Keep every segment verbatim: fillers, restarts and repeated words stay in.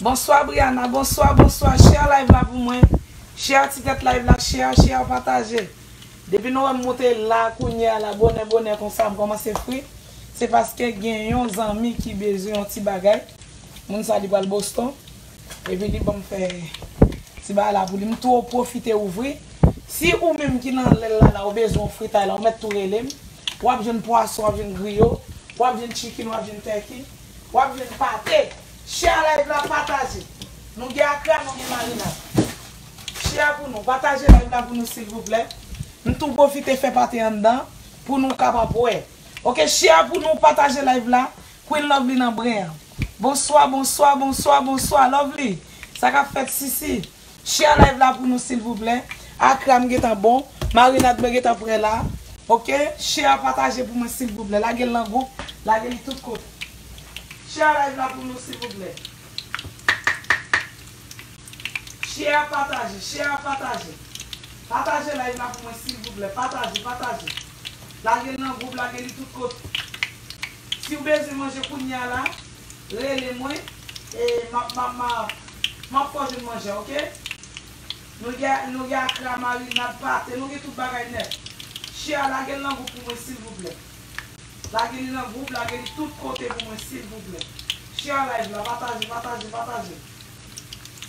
Bonswa Briana, bonswa, bonswa. Share live la pou mwen. Share ti tèt live la, share, share, pataje. Depi nou wè m moute la kounye a la bonè bonè konsa, m kòmanse fri, se paske gen yon zanmi ki bezwen yon ti bagay. Moun sa li pral Boston. Epi li ban m fè ti bagay la pou li. M tou pwofite ouvri. Si ou menm ki nan lèl la, la, ou bezwen yon fritay la, ou mèt tou rele m. W ap jwenn pwason, w ap jwenn griyo, w ap jwenn chicken, w ap jwenn turkey, w ap jwenn pate. Share live la, pataje. Nou gen akra, nou gen marinad. Share pou nou, pataje live la pou nou silvouplè. M tou pwofite fè pate anndan pou nou kapab wè. Ok, share pou nou, pataje live la. Queen Lovely nan bren an. Bonswa, bonswa, bonswa, bonswa, Lovely. Sa k ap fèt, Sisi? Share live la pou nou, silvouplè. Akra m gentan bon. Marinad mwen gentan prè la. Ok? Share, pataje pou mwen, silvouplè. Lage l nan gwoup. Lage li tout kote. Share live la pou nou, silvouplè. Share, pataje, share, pataje. Pataje live la pou mwen, silvouplè. Pataje, pataje. Lage l nan gwoup, lage li tout kote. Si w bezwen manje kounye a la, rele mwen. E m ap, m ap, m ap, m ap fè w jwenn manje, ok? Nou gen, nou gen akra, marinad, pate, nou gen tout bagay nèt. Share, lage l nan gwoup pou mwen, silvouplè. Lage li nan gwoup, lage li tout kote pou mwen, silvouplè. Share live la, pataje, pataje, pataje.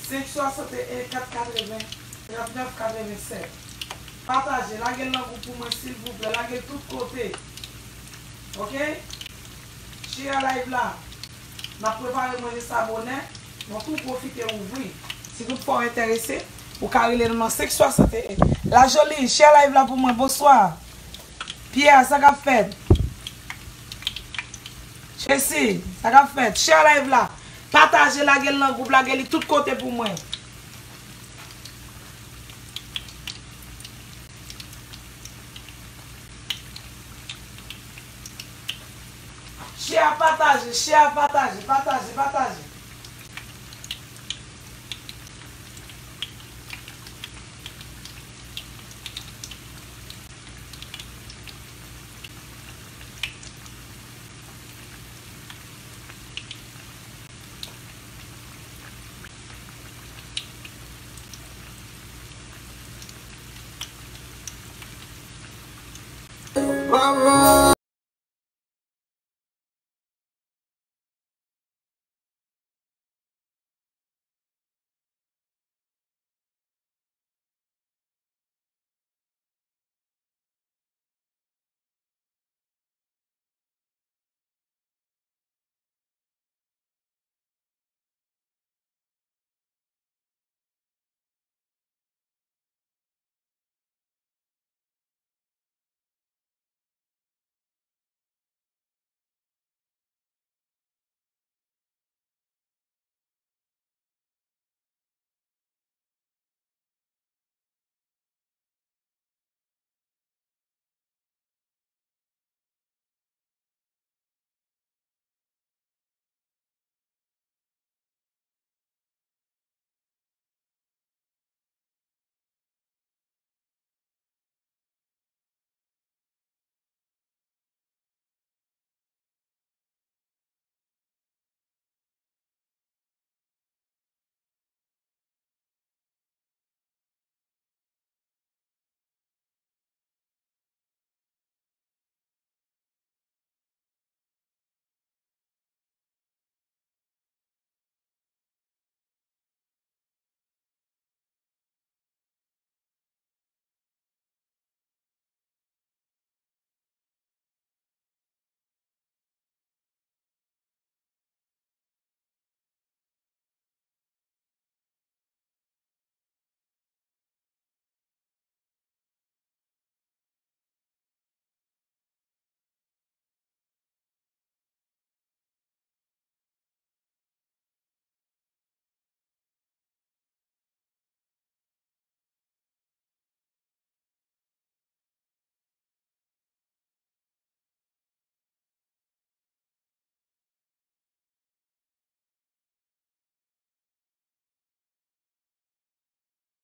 Senk swasanteyen, kat katreven, trannèf katrevensenk. Pataje, lage l nan gwoup pou mwen, silvouplè. Lage l tout kote. Ok? Share live la. N ap prepare manje sa bonè. Nou tou pwofite ouvri. Si toutfwa w enterese, ou ka rele nou nan senk swasanteyen. La Jolie, share live la pou mwen. Bonswa. Pierre, sa k ap fèt? Tracy, sa k ap fèt? Share live la. Pataje, lage l nan gwoup, lage li tout kote pou mwen. Share, pataje, share, pataje, pataje, pataje.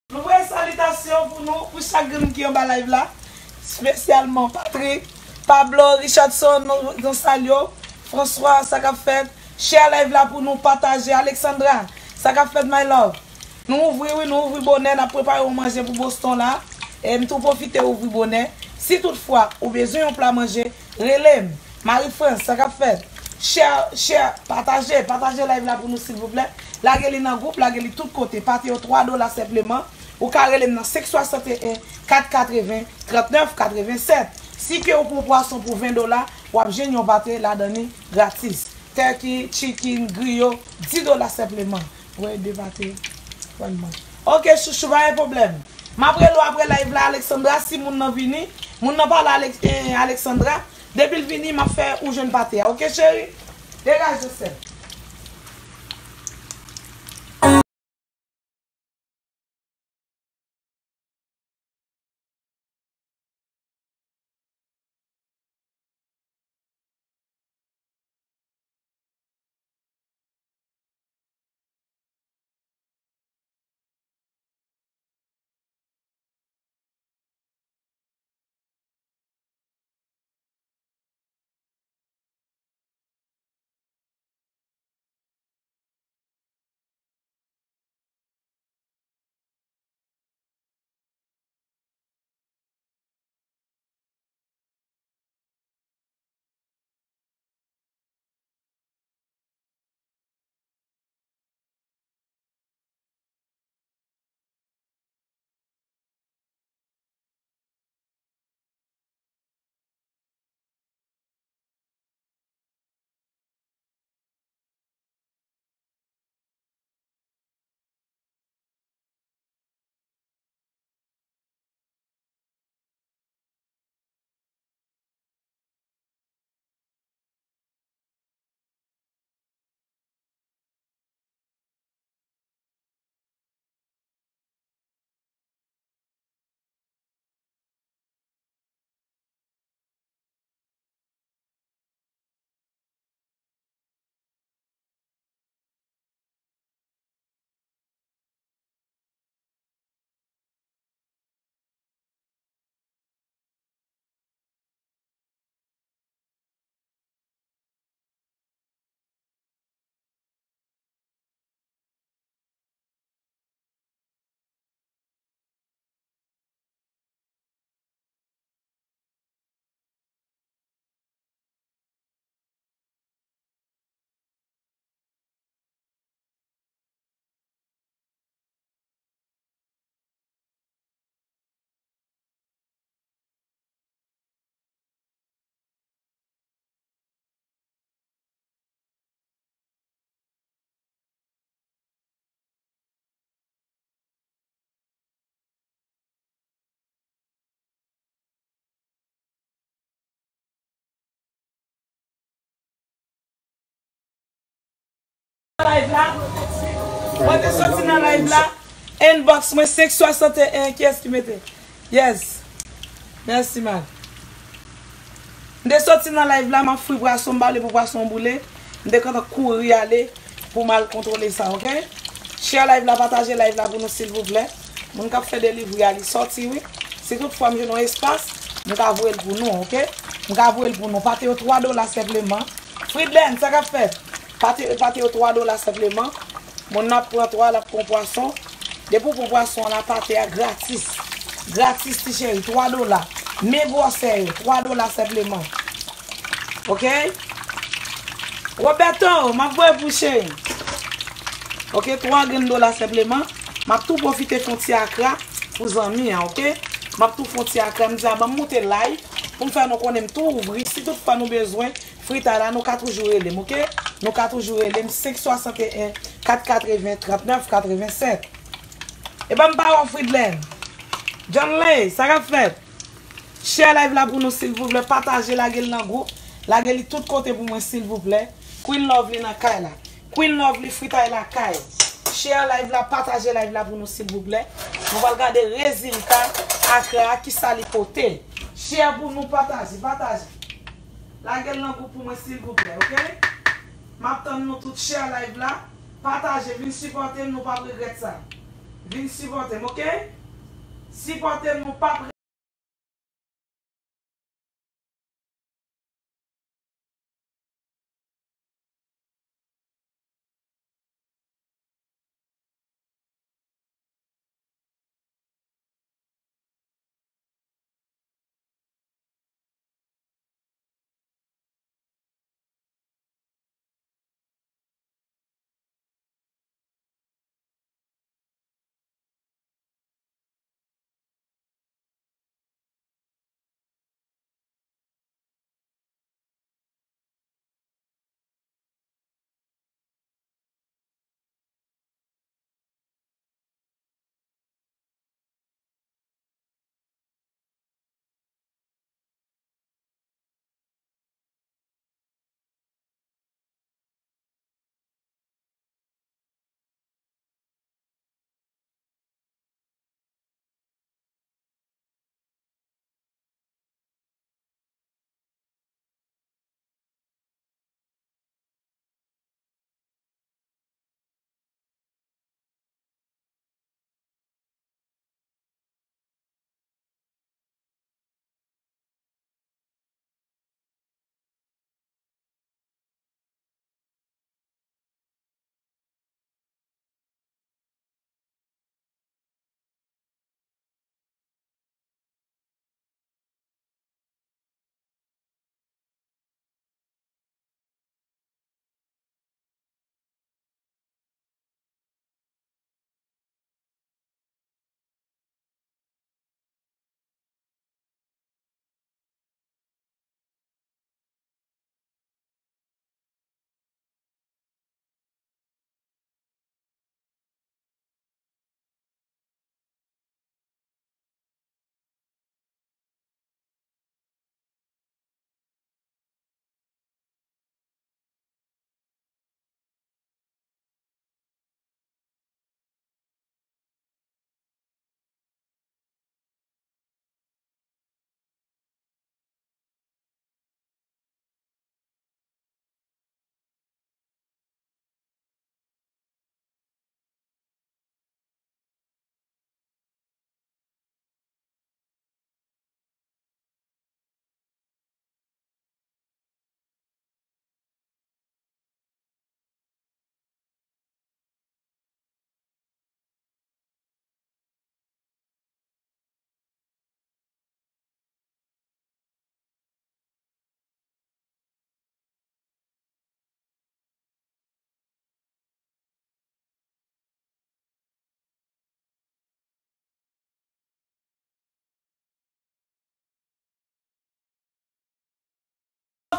Nou voye salitasyon pou nou, pou chak grenn ki anba live la. Espesyalman Patrick, Pablo, Richardson, nou, nou salye w. François, sa k ap fèt? Share live la pou nou pataje. Alexandra, sa k ap fèt, my love? Nou ouvri, wi, nou ouvri bonè, n ap prepare yon manje pou Boston la. E m tou pwofite ouvri bonè. Si toutfwa ou bezwen yon pla manje, rele m. Marie France, sa k ap fèt? Share, share, pataje, pataje live la pou nou, silvouplè. Lage li nan gwoup, lage li tout kote. Pate yo twa dola senpleman. Ou ka rele m nan senk swasanteyen, kat katreven, trannèf katrevennsèt. Si ke ou pran pwason pou ven dola, w ap jwenn yon pate ladan li gratis. Turkey, chicken, griyo, dis dola senpleman. Wè, de pate. Wè, manje. Ok, chouchou, pa gen pwoblèm. M ap rele w apre live la, Alexandra, si moun nan vini. Moun nan pa la, Alex, eh, Alexandra. Depi l vini, m ap fè ou jwenn pate a. Ok, cheri? Degaje, sè. Live la. Mwen te soti nan live la. Inbox mwen senk swasanteyen. Kiyès ki mete? Yes. Mèsi, man. M te soti nan live la, m ap fri pwason, m pa vle pou pwason boule. M te kontan kouri ale pou m al kontwole sa, ok? Share live la, pataje live la pou nou, silvouplè. Moun k ap fè delivri a, li sòti, wi. Si toutfwa m jwenn yon espas, m ka voye l pou nou, ok? M ka voye l pou nou. Pate yo twa dola senpleman. Fridlen, sa k ap fèt? Pate, pate yo twa dola senpleman. Moun nan ap pran twa, l ap pran pwason. Depi w pran pwason an, la pate a gratis. Gratis, ti cheri, twa dola. Men gwosè yo, twa dola senpleman. Ok? Roberto, m ap voye pou cheri. Ok, twa grenn dola senpleman. M ap tou pwofite fè yon ti akra pou zanmi an, ok? M ap tou fè yon ti akra. M di a ban m moute live pou m fè nou konnen m tou ouvri. Si toutfwa nou bezwen fritay la, nou ka toujou rele m, ok? Nou ka toujou rele m senk swasanteyen, kat katreven, trannèf katrevennsèt. E ban m pawòl Fridlen. John Lay, sa k ap fèt? Share live la pou nou, silvouplè. Pataje, lage l nan gwoup. Lage li tout kote pou mwen, silvouplè. Queen Lovely nan kay la. Queen Lovely fritay lakay. Share live la, pataje live la pou nou, silvouplè. Nou pral gade rezilta akra a, kisa li pote. Share pou nou, pataje, pataje. Lage l nan gwoup pou mwen, silvouplè, ok? M ap tann nou tout, share live la. Pataje, vin sipòte m, nou p ap regrèt sa. Vin sipòte m, ok? Sipòte m, nou p ap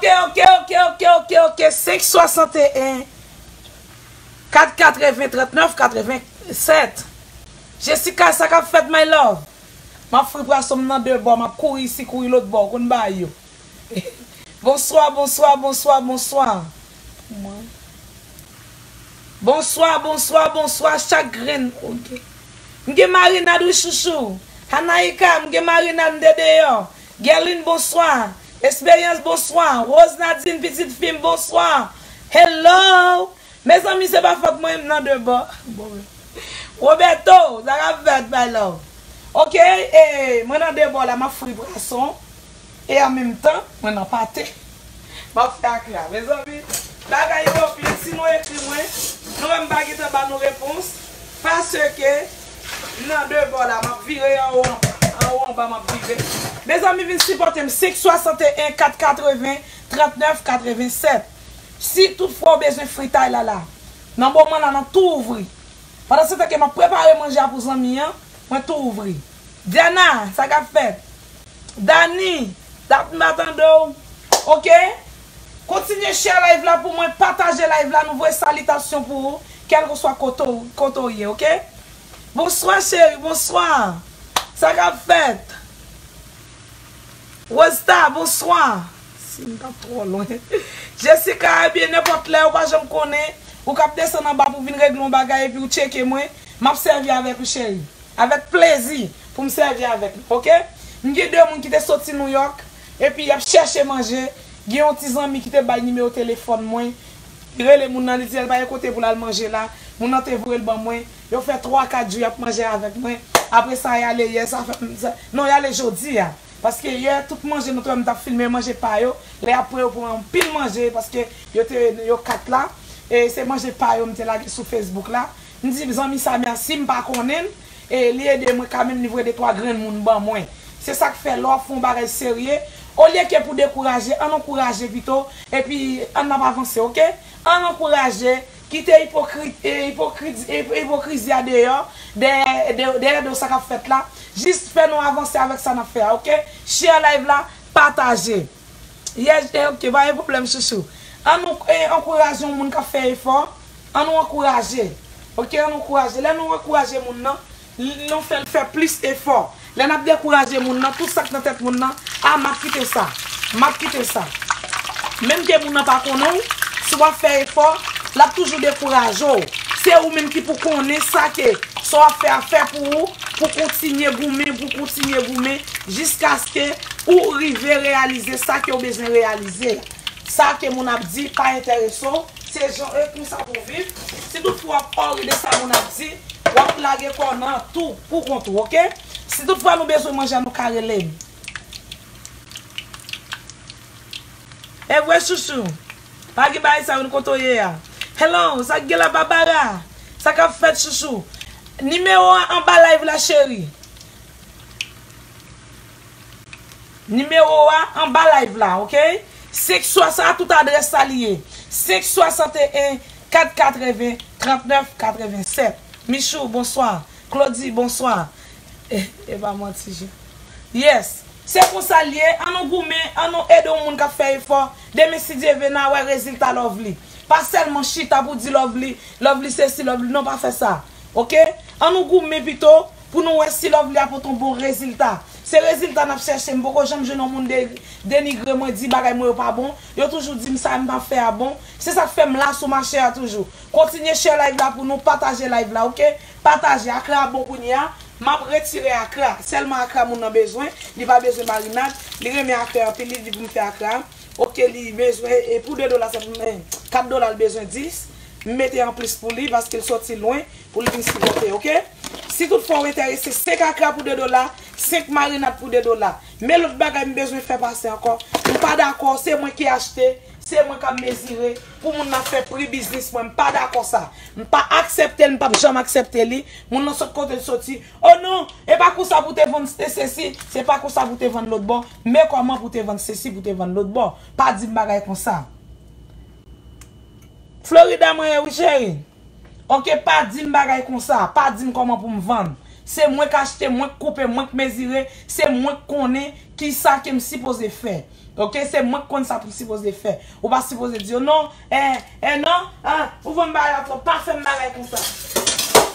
Ok, ok, ok, ok, ok, ok. Senk swasanteyen, kat katreven, trannèf katreven sèt. Jessica, sa k ap fèt, my love? M ap fri pwason m nan de bò, m ap kouri isi, kouri lòt bò, ou konn bagay yo. Bonswa, bonswa, bonswa, bonswa. Bonswa, bonswa, bonswa, chak grenn. Ok. M gen marinad, wi, chouchou. Hanaika, m gen marinad, m te deyò. Gerline, bonswa. Esperyans, bonswa. Rose Nadine, pitit fi m, bonswa. Hello. Mezanmi, se pa fòt mwen, m nan de bò. Bon, Roberto, sa k ap fèt, my love? Ok, e, mwen nan de bò la, m ap fri pwason. E an menm tan, mwen nan pate. M ap fè akra. Mezanmi, bagay yo anpil. Si nou ekri mwen, nou wè m pa gentan ba nou repons. Paske m nan de bò la, m ap vire anwo anba, anwo anba, m ap vire. Mezanmi, vin sipòte m, senk swasanteyen, kat katreven, trannèf katreven sèt. Si toutfwa w bezwen fritay la la, nan moman la, n ap tou ouvri. Pandan se tan ke m ap prepare manje a pou zanmi an, mwen tou ouvri. Diana, sa k ap fèt? Dani, dat m pa tande w. Ok? Kontinye share live la pou mwen, pataje live la, nou voye salitasyon pou ou, kèlkeswa kote w, kote w ye, ok? Bonswa, cheri, bonswa. Sa k ap fèt? Rosta, bonswa. Si m t ap twò lwen. Jessica, ebyen, nenpòt lè, ou pa janm konnen, ou k ap desann anba pou vin regle yon bagay epi ou tcheke mwen, m ap sèvi avèk ou, cheri. Avèk plezi pou m sèvi avèk nou, ok? M gen de moun ki te soti Nouyòk, epi y ap chèche manje. Gen yon ti zanmi ki te bay nimewo telefòn mwen. Li rele moun nan, li di l pa gen kote pou l al manje la. Moun nan te voye l ban mwen. Yo fè twa, kat jou y ap manje avèk mwen. Apre sa, y ale yè, sa fè, sa, non, y ale jodi a. Paske yè, tout manje nou te wè m t ap filme, manje pa yo. Lè y ap pran, yo pran anpil manje, paske yo te, yo kat la. E se manje pa yo m te lage sou Facebook la. M di zanmi sa mèsi, m pa konnen l. E li ede mwen kanmenm, li voye de twa grenn moun ban mwen. Se sa k fè lè w ap fè yon bagay serye, olye ke pou dekouraje, ann ankouraje pito, epi ann ap avanse, ok? Ann ankouraje, kite ipokri-, e, ipokri-, e, ipokrizi a deyò, dèyè, dèyè, dèyè do sa k ap fèt la. Jis fè nou avanse avèk sa n ap fè a, ok? Share live la, pataje. Yes, eh, ok, pa gen pwoblèm, chouchou. Ann nou, eh, ankouraje yon moun k ap fè efò. Ann nou ankouraje. Ok, ann nou ankouraje. Lè nou ankouraje moun nan, l-, nou fè l fè plis efò. Lè n ap dekouraje moun nan, tout sa k nan tèt moun nan, a, m ap kite sa. M ap kite sa. Menm ke moun nan pa konnen w, si w ap fè efò, l ap toujou dekouraje w. Se ou menm ki pou konnen sa ke sa w ap fè a fè pou ou, pou kontinye goumen, pou kontinye goumen, jiskaske ou rive reyalize sa ke w bezwen reyalize. Sa ke moun ap di pa enterese w, se jan e konsa pou w viv. Si toutfwa w ap ori de sa moun ap di, w ap lage kò w nan tou pou kont ou, ok? Si toutfwa nou bezwen manje, nou ka rele m. E vre, chouchou. Pa gen bagay sa yo, nou kote w ye a. Hello, sa k gen la, Barbara? Sa k ap fèt, chouchou? Nimewo a anba live la, cheri. Nimewo a anba live la, ok? Senk swasanteyen, tout adrès sa li ye. Senk swasanteyen, kat katreven, trannèf katreven sèt. Michou, bonswa. Claudy, bonswa. E, e pa manti, je. Yes. Se konsa l ye. Ann nou goumen, ann nou ede yon moun k ap fè efò. Demen, si Dye vle, n a wè rezilta Lovely. Pa sèlman chita pou di Lovely, Lovely sesi, Lovely, non, pa fè sa. Ok? Ann nou goumen pito pou nou wè si Lovely a pote yon bon rezilta. Se rezilta n ap chèche. M poko janm jwenn yon moun de-, denigre mwen, di bagay mwen yo pa bon. Yo toujou di m sa m ap fè a bon. Se sa k fè m la sou mache a toujou. Kontinye share live la pou nou, pataje live la, ok? Pataje. Akra a bon kounye a. M ap retire Akra. Sèlman Akra moun nan bezwen. Li pa bezwen marinad. Li renmen Akra anpil. Li di pou m fè Akra. Ok, li bezwen, e pou de dola sèlman, kat dola l bezwen dis. M mete anplis pou li paske l soti lwen pou l vin sipòte, ok? Si toutfwa w enterese, senk Akra pou de dola, senk marinad pou de dola. Men lòt bagay m bezwen fè pase ankò. M pa dakò, se mwen ki achte, se mwen k ap mezire. Pou moun nan fè pri biznis mwen, m pa dakò sa. M pa aksepte l, m p ap janm aksepte li. Moun nan sot kote l soti. Oh non, e pa konsa pou te vann se-, sesi, se pa konsa pou te vann lòt bò. Men kòman pou te vann sesi, pou te vann lòt bò. Pa di m bagay konsa. Florida mwen ye wi, cheri. Ok, pa di m bagay konsa. Pa di m kòman pou m vann. Se mwen k achte, mwen k koupe, mwen k mezire, se mwen k konnen kisa ke m sipoze fè. Oke, se mwen k konn sa pou m sipoze fè. Ou pa sipoze di yo, "Non, eh, eh, non, ah, ou vann bagay la twòp, pa fè m bagay konsa."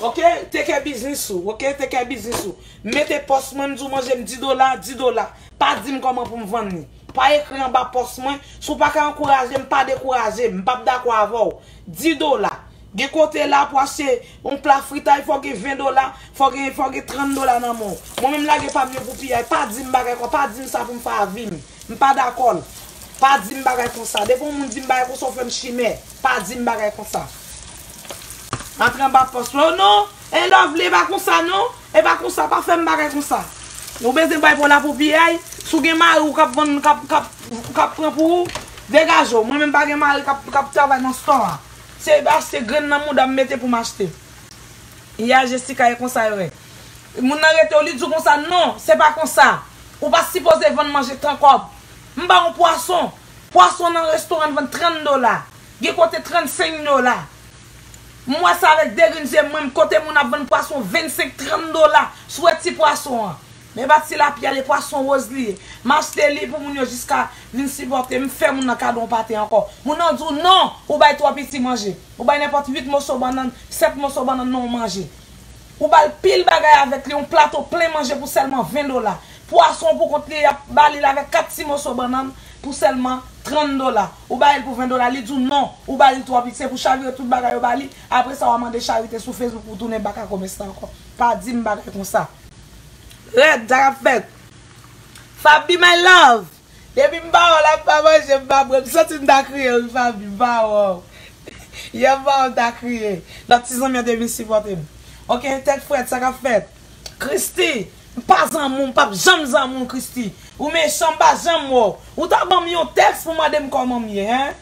Oke, take care business ou, oke, take care business ou. Mete pòs mwen, m di w manje m dis dola, dis dola. Pa di m kòman pou m vann li. Pa ekri anba pòs mwen. Si w pa ka ankouraje m, pa dekouraje m. M p ap dakò avè w. Dis dola. Gen kote la pou achte yon pla fritay, fò gen ven dola, fò gen, fò gen trant dola nan men w. Mwen menm lage pa m yo pou piyay. Pa di m bagay kon, pa di m sa pou m fè avi m. M pa dakò l. Pa di m bagay konsa. Depi yon moun di m bagay konsa, w fè m chimè. Pa di m bagay konsa. Antre anba pòs mwen. Oh non, e Lovely, e pa konsa non. E pa konsa, pa fè m bagay konsa. Ou bezwen bay pou la pou piyay. Si w gen mari w k ap vann, k ap, k ap, k ap pran pou ou, degaje w. Mwen menm pa gen mari k ap, k ap travay nan store a. Se achte grenn nan mouda m mete pou m achte. Yè Jessica e konsa yo ye. Moun nan rete w, li di w konsa, "Non, se pa konsa. Ou pa sipoze vann manje trant kòb." M ba w pwason. Pwason nan restoran vann trant dola. Gen kote trannsenk dola. M wè sa avèk de grenn zye mwen, kote moun ap vann pwason vennsenk, trant dola. Si w wè ti pwason an. Men pa tilapya, li pwason woz li ye. M achte li pou moun yo jiska vin sipòte m, fè moun nan kado yon pate ankò. Moun nan di w non, ou bay twò piti manje. Ou bay nenpòt uit moso bannann, sèt moso bannann nan yon manje. Ou ba l pil bagay avèk li, yon plato plen manje pou sèlman ven dola. Pwason pou kont li, y ap ba li l avèk kat ti moso bannann pou sèlman trant dola. Ou ba li l pou ven dola, li di w non, ou ba li l twò piti, se pou chavire tout bagay yo ba li. Apre sa, w a mande charite sou Facebook pou tounen baka komès la ankò. Pa di m bagay konsa. Rèd, sa k ap fèt? Faby, my love. Depi m pa wè w, l ap pa manje, m pa bwè. M santi m ta kriye, wi, Faby, m pa wè w. Yè m pa wè w, m ta kriye. Lòt ti zanmi an te vin sipòte m. Oke, tèt frèt, sa k ap fèt? Christy, m pa zanmi w, m p ap janm zanmi w, Christy. Ou mechan, m pa janm wè w. Ou ta ban m yon tèks pou mande m kòman m ye, en?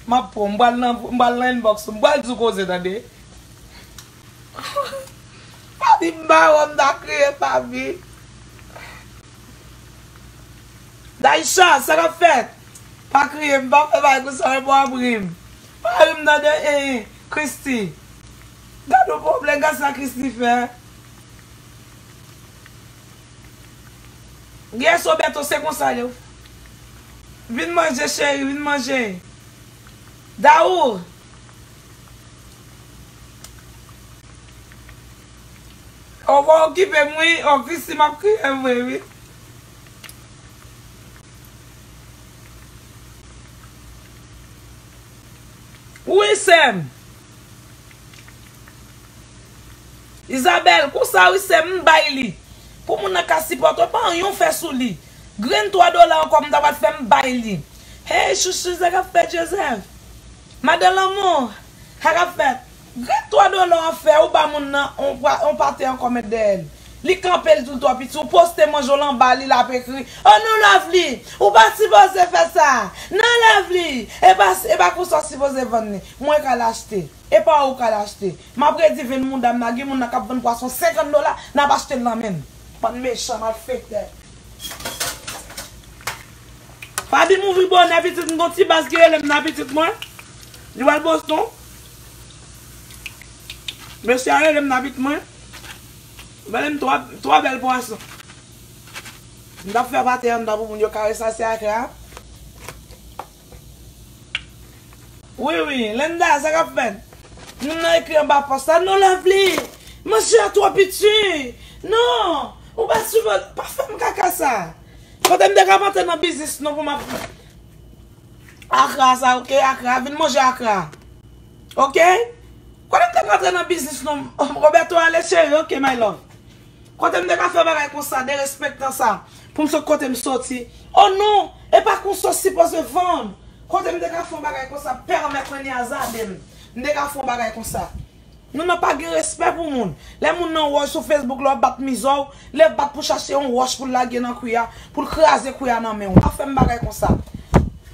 M ap pran, m pral nan, m pral nan inbox ou, m pral di w koze, tande. Faby, m pa wè w, m ta kriye, Faby. Daisha, sa k ap fèt? Pa kriye, m pa fè bagay konsa, reponn ap ri m. Pa ri m tande, eh, Christy. Gad yon pwoblèm, gad sa Christy fè. Yes, Roberto, se konsa yo. Vin manje, cheri, vin manje. Daou. Ou pa okipe m, wi. O, Christy, m ap kriye vre, wi. Wi, sè m. Isabelle, konsa wi, sè m, m bay li. Pou moun nan ka sipòte w, pa anyen w fè sou li. Grenn twa dola ankò, m ta pral fè, m bay li. Hey, chouchou, sa k ap fèt, Joseph? Madan Lanmou, sa k ap fèt? Grenn twa dola w ap fè, ou ba moun nan on pa-, on pate ankò met dèyè l. Li kanpe, l di l twò piti, ou poste manje w l anba li, l ap ekri, "Oh non, Lovely, ou pa sipoze fè sa. Non, Lovely, e pa, e pa konsa w sipoze vann li. Mwen k al achte. E pa ou k al achte." M ap redi vin moun dam nan, gen moun nan k ap vann pwason senkant dola, n ap achte l nan men l. Bann mechan, malfektè. Faby m ouvri bonè, pitit, m gon ti baz ki rele m nan, pitit mwen. Li pral Boston. Mesye a rele m nan, pitit mwen. Rele m twa, twa bèl pwason. M t ap fè pate anndan pou moun yo kare sa, se akra. Wi, wi, Linda, sa k ap fèt? Moun nan ekri anba pòs la, "Non, Lovely, manje a twò piti. Non, ou pa sipòze, pa fè m kaka sa." Kote m te ka antre nan biznis non pou m ap akra sa, oke, akra, vin manje akra. Oke? Kote m te ka antre nan biznis non, Roberto ale cheri, oke, my love. Kote m te ka fè bagay konsa, derespektan sa, pou m sot kote m soti? Oh non, e pa konsa w sipoze vann. Kote m te ka fè yon bagay konsa, pèmèt mwen ni azade m. M te ka fè yon bagay konsa. Nou nan pa gen respè pou moun. Lè moun nan wè w sou Facebook la, w ap bat mizè w, lè bat pou chache yon wòch pou l lage nan kwi a, pou l kraze kwi a nan men w. Pa fè m bagay konsa.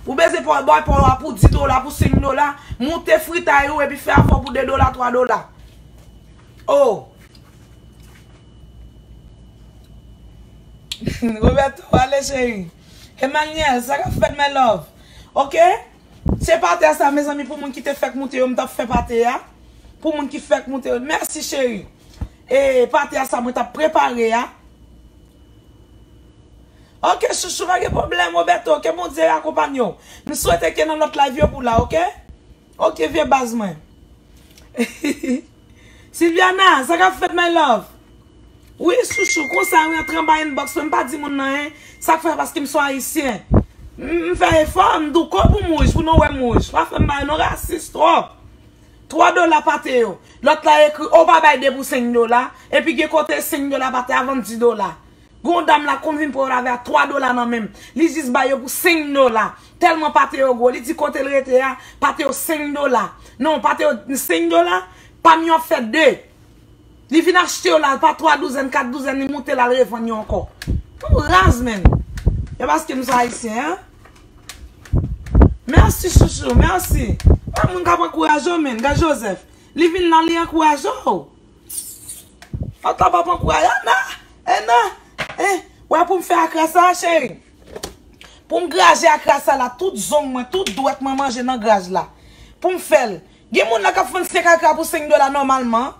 Ou bezwen pran bòy pa w la pou dis dola, pou senk dola, moute fritay ou epi fè afè w pou de dola, twa dola. Oh! Roberto, ale cheri. Emmanuel, sa k ap fèt, my love? Oke? Se pate a sa, mezanmi, pou moun ki te fèk moute yo, m t ap fè pate a. Pou moun ki fèk moute yo. Mèsi, cheri. E pate a sa mwen t ap prepare a. Ok, chouchou, pa gen pwoblèm, Roberto. Ke Bondye akonpanye w. M swete ke nan lòt live yo pou la, ok? Ok, vye baz mwen. Silviana, sa k ap fèt, my love? Wi, chouchou, konsa, wi, antre anba inbox mwen, m pa di moun nan, hein. Sa k fè, paske m se yon ayisyen. M, m fè efò, m douko pou m wouj, pou nou wè m wouj. Pa fè m bagay non, rasis twòp. Twa dola pate yo. Lòt la ekri, o pa bay de pou senk dola. Epi gen kote senk dola pate a vann dis dola. Gon dam la konn vin pran yo avè a twa dola nan men m. Li jis bay yo pou senk dola. Tèlman pate yo gwo. Li di kote l rete a, pate yo senk dola. Non, pate yo senk dola, pa m yo ap fè de. Li vin achte yo la, pa twa douzèn, kat douzèn, li moute l al revann yo ankò. Ou raz, menn. E paske m se ayisyen, hein? Mèsi, chouchou, mèsi. Pa moun k ap ankouraje w, menn. Gad Joseph. Li vin la, li ankouraje w. Ou ta p ap ankouraje. Ana, Ana, eh, wè pou m fè akra sa, cheri. Pou m graje akra sa la, tout zong mwen, tout dwèt mwen manje nan graj la. Pou m fè l. Gen moun la k ap vann senk akra pou senk dola nòmalman.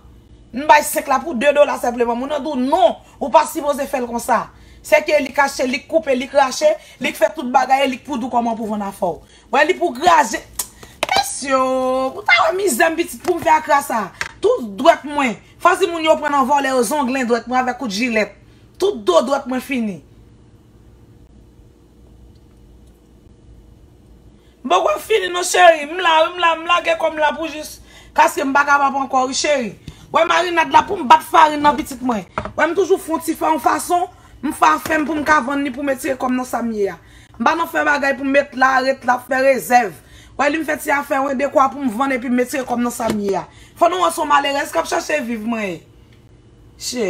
M bay senk la pou de dola senpleman. Moun nan di w non, ou pa sipoze fè l konsa. Se ke li k achte, li k koupe, li k rache, li k fè tout bagay, e li k pou di w kòman pou vann afè w. Wè, li pou graje. Mesye, ou ta wè mizè m pitit pou m fè akra sa. Tout dwèt mwen. Fazi moun yo pran nan vòlè yo zonglen dwèt mwen avèk kout jilèt. Tout do dwèt mwen fini. M poko fini non, cheri. M la, wi, m la, m lage kò m la pou jis. Paske m pa kapab ankò, wi, cheri. Wè marinad la pou m bat farin nan pitit mwen. Wè m toujou fè yon ti fè yon fason. M fè afè m pou m ka vann li pou m etire kò m nan sa m ye a. M pa nan fè bagay pou m met la, ret la, fè rezèv. Wè li m fè ti afè, wi, dekwa pou m vann epi m etire kò m nan sa m ye a. Fò nou wè se yon malerèz k ap chache viv mwen ye. Che.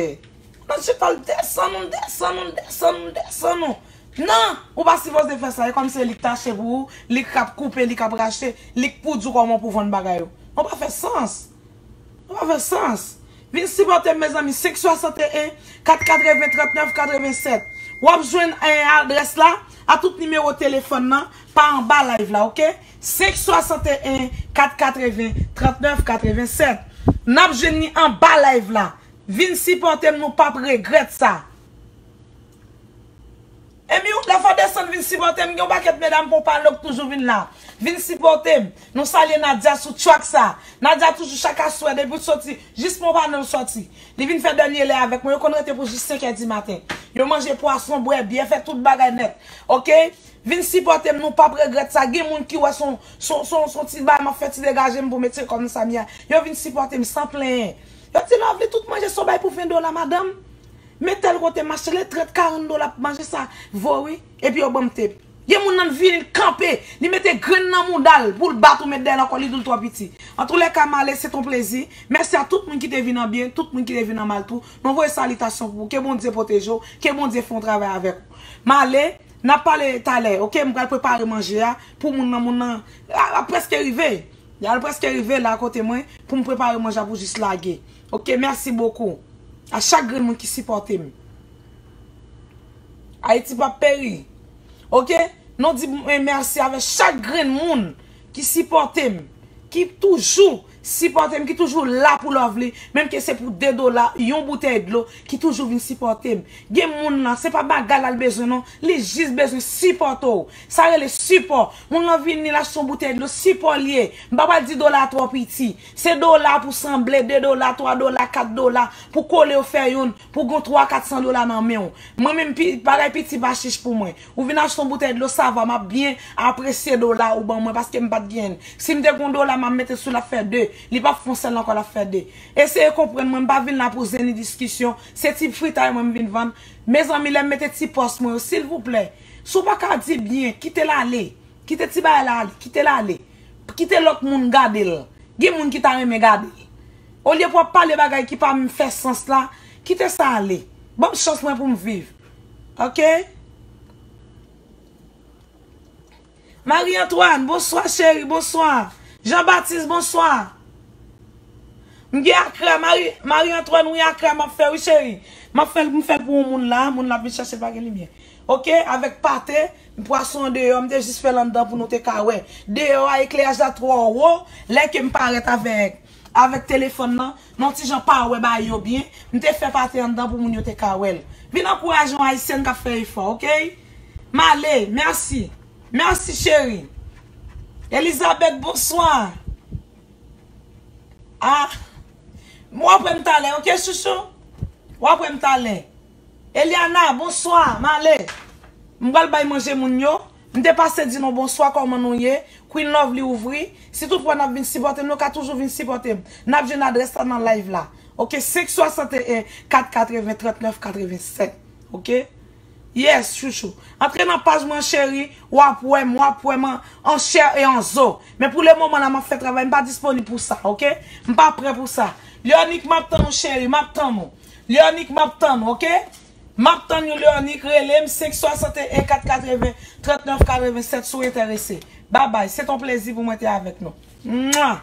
Nan chita l desann ou, desann ou, desann ou, desann ou. Non, ou pa sipoze fè sa. E kòm se li k t achte pou ou, li k ap koupe, li k ap rache, li k pou di w kòman pou vann bagay yo. Sa pa fè sans. Sa pa fè sans. Vin sipòte m, mezanmi. Senk swasanteyen, kat katreven, trannèf katrevennsèt. W ap jwenn, eh, adrès la a tout nimewo telefòn nan pa anba live la, ok? Senk swasanteyen, kat katreven, trannèf katrevennsèt. N ap jwenn li anba live la. Vin sipòte m, nou p ap regrèt sa. Emi, lè fò desann vin sipòte m, gen yon pakèt medam pou pale k toujou vin la. Vin sipòte m. Nou salye Nadia sou track sa. Nadia toujou chak aswè depi l soti, jis pran panèl soti. Li vin fè dènye lè avèk mwen, yo konn rete pou jis senk è di maten. Yo manje pwason, bwè byè, fè tout bagay nèt. Ok? Vin sipòte m, nou p ap regrèt sa. Gen moun ki wè se yon, se yon, se yon, se yon ti bagay m ap fè ti degaje m pou m etire kò m nan sa m ye a. Yo vin sipòte m san plenyen. Yo di, Lovely, tout manje sa w bay pou ven dola, madanm. Men tèl kote m achte l, trant, karant dola pou manje sa vo, wi. Epi yo ban m tep. Gen moun nan vini, l kanpe, li mete grenn nan mouda l pou l bat ou, met dèyè l ankò, li di w twò piti. Antoulèka, m ale, se t on plezi. Mèsi a tout moun ki te vin an byen, tout moun ki te vin an mal tou. Mwen voye salitasyon pou ou. Ke Bondye pwoteje w, ke Bondye fè yon travay avèk ou. M ale, n ap pale talè, ok? M pral prepare manje a pou moun nan, moun nan a, a prèske rive. L al prèske rive la kote mwen pou m prepare manje a pou jis lage. Ok, mèsi bokou a chak grenn moun ki sipòte m. Ayiti p ap peri. Ok? Nou di mwen mèsi avèk chak grenn moun ki sipòte m, ki toujou sipòte m, ki toujou la pou Lovely, menm ke se pou de dola, yon boutèy dlo, ki toujou vin sipòte m. Gen moun lan, se pa bagay la l bezwen non, li jis bezwen sipòte w. Sa rele sipò. Moun lan vini, l achte yon boutèy dlo, sipò l ye. M pa pral di dola a twò piti. Se dola pou sanble, de dola, twa dola, kat dola, pou kole yo fè youn, pou gon twa, kat san dola nan men w. Mwen menm, pi, bagay piti pa chich pou mwen. Ou vin achte yon boutèy dlo, sava, m ap byen apresye dola ou ban mwen, paske m pa t genyen l. Si m te gon dola, m ap mete sou l ap fè de. Li p ap fè yon sèl ankò, l ap fè de. Eseye konprann mwen, m pa vin la pou zen ni diskisyon. Se ti fritay mwen m vin vann. Mezanmi, lè m mete ti pòs mwen yo, silvouplè, si w pa ka di byen, kite l ale. Kite ti bagay la ale, kite l ale. Kite lòt moun gade l. Gen moun ki ta renmen gade l. Olye pou w ap pale bagay ki pa menm fè sans la, kite sa ale. Ban m chans mwen pou m viv. Ok? Marie Antoine, bonswa cheri, bonswa. Jean Baptiste, bonswa. M gen akra, Marie, Marie Antoine, wi, akra m ap fè, wi, cheri. M ap fè l, m fè l pou yon moun la, moun la ap vin chèche l, pa gen limyè. Ok, avèk pate, pwason an deyò, m te jis fè l anndan pou nou te ka wè. Deyò a, ekleraj la twò wo, lè ke m parèt avèk, avèk telefòn nan, nan ti jan pa wè bagay yo byen, m te fè pati anndan pou moun yo te ka wè l. Vin ankouraje yon ayisyèn k ap fè efò, oke? M ale, mèsi. Mèsi, cheri. Elizabeth, bonswa. Ah, w ap wè m talè, oke, chouchou? W ap wè m talè. Eliana, bonswa, m ale. M pral bay manje moun yo. M te pase di nou bonswa, kòman nou ye? Queen Lovely ouvri. Si toutfwa n ap vin sipòte m, nou ka toujou vin sipòte m. N ap jwenn adrès la nan live la. Oke, senk swasanteyen, kat katreven, trannèf katreven sèt. Oke? Yes, chouchou. Antre nan paj mwen, cheri. W ap wè m, w ap wè m an, an chè e an zo. Men pou le moman la, m ap fè travay. M pa disponib pou sa, oke? M pa prè pou sa. Leonique, m ap tann ou, cheri. M ap tann ou. Leonique, m ap tann ou, oke? M ap tann ou, Leonique. Rele m, senk swasanteyen, kat katreven, trannèf katreven sèt, si w enterese. Babay. Se t on plezi pou mwen te avèk nou. Mwa!